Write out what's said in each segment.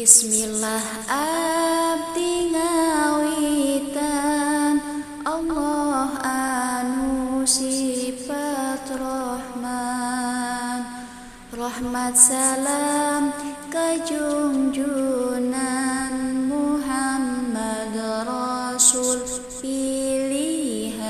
Bismillah abdi ngawitan, Allah anu sifat Rahman. Rahmat salam kajunjunan Muhammad Rasul pilihan.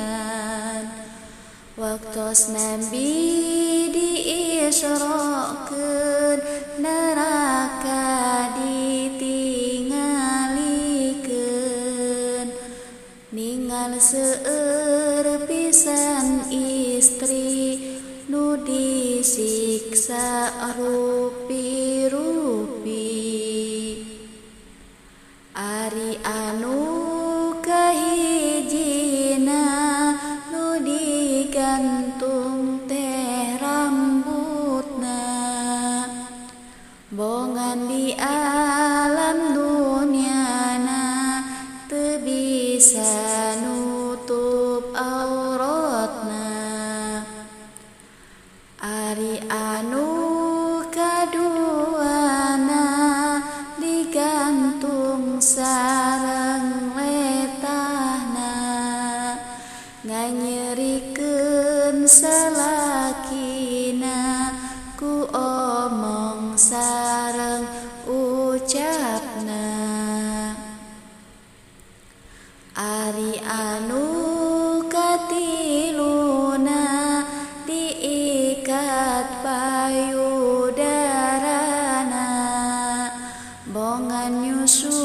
Waktos Nabi diisrokeun, neraka ditingalikeun. Ningal seueur pisan istri nu disiksa rupi-rupi. Ari anu kahijina nu digantung teh rambutna, bongan di alam dunyana teu bisa nutup auratna. Ari anu kaduana digantung sareng letahna, nganyerikeun salakina ku omong sareng ucapna. Ari anu katiluna diikat payudarana, bongan nyusu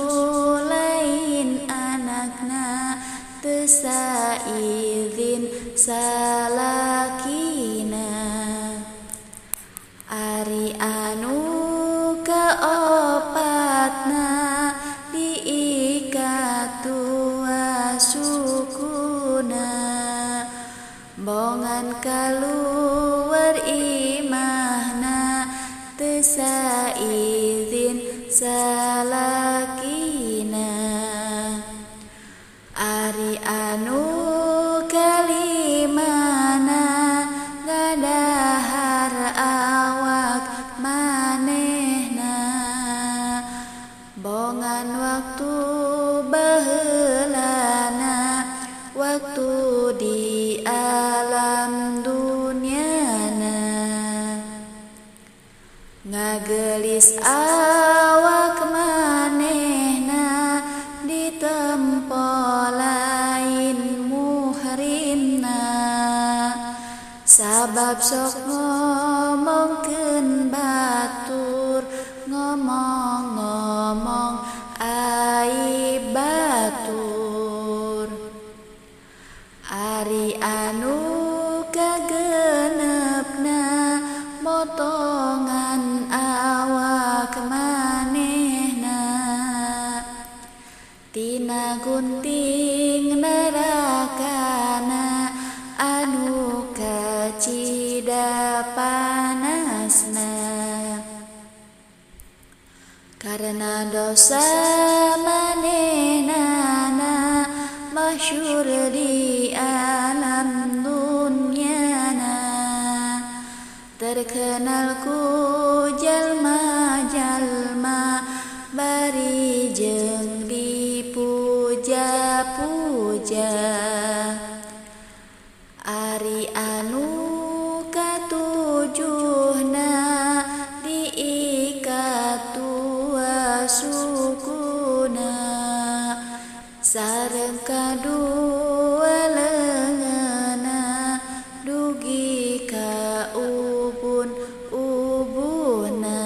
lain anakna teu saizin salakina. Ari anu kaopatna diikat dua sukuna, bongan kaluar imahna teu saizin salakina. Ari anu kalimana ngadahar awak manehna, bongan waktu baheulana waktu di alam dunyana. Ngagelis awak manehna ditempo lain muhrimna, sabab sok ngomongkeun batur, ngomong-ngomong aib batur. Ari anu kagenepna motongan awak manehna, tina gunting nerakana anu kacida panasna. Karena dosa manehnana masyhur di alam dunyana, terkenal ku jalma-jalma bari jeung dipuja-puja. Ari anu katujuhna diikat dua sukuna, sareng kadua leungeunna dugi ka ubun-ubunna.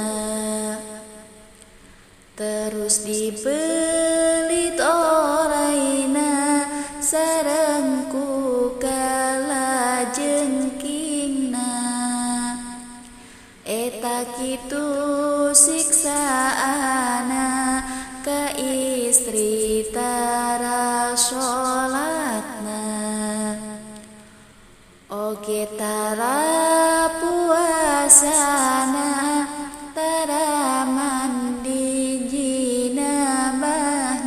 Terus dibelit oraina sareng ku kalajengkingna. Eta kitu siksaana ka istri tara salatna, oge tara puasana, tara mandi jinabahna.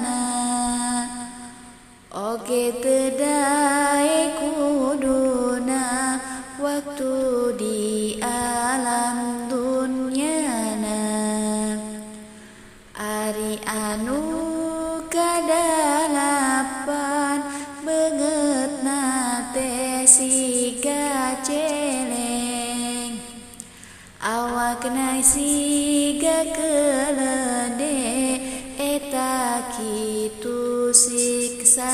Ari anu kadalapan, beungeutna teh siga celeng, awakna siga kelede, eta kitu siksaana.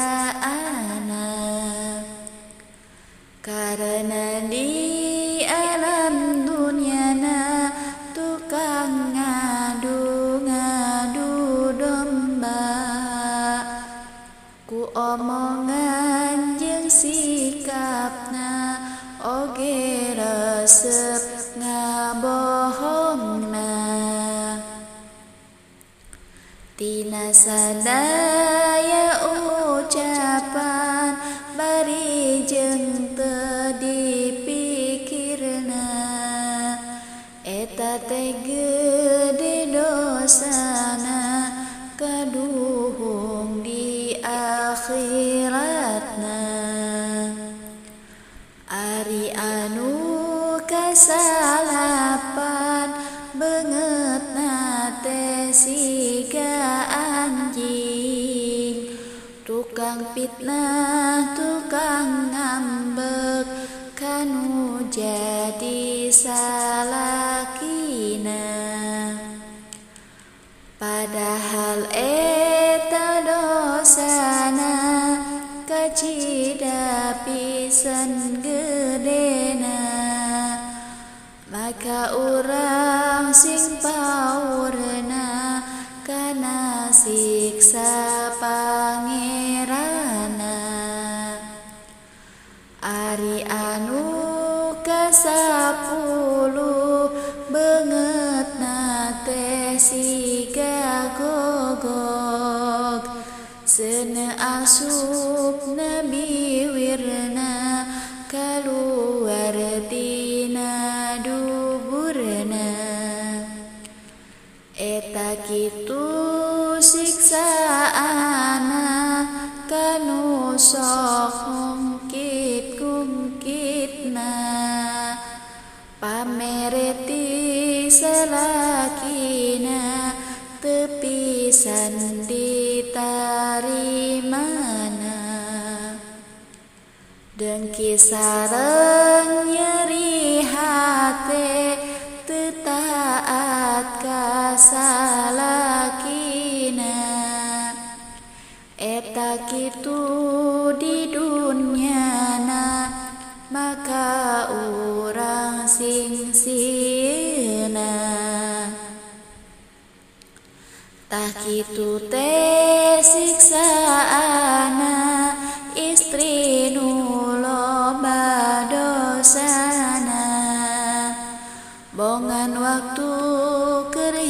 Karena di alam dunyana tukang ngadu-ngadu domba, ku omongan jeung sikapna oge resep ngabohongna. Tina sadaya ucapan bari jeung teu dipikirna, eta teh gede dosana kaduhung di akhiratna. Ari anu kasalapan, beungeutna teh siga anjing, tukang fitnah, tukang ngambek kanu jadi salakina. Padahal eta dosana kacida pisan gedena, maka urang sing paurna kana siksa Pangeranna. Ari anu kasapuluh, beungeutna teh siga gogog, seuneu asupna biwirna kaluar tina duburna, eta kitu siksaana kanu sok ngungkit-ngungkitna. Pamereti salakina teu pisan ditarimana, dengki sareng nyeri hate teu taat ka salakina, eta kitu di dunyana maka urang sing sieuna. Tah kitu teh siksaana istri nu loba dosana, bongan waktu keur.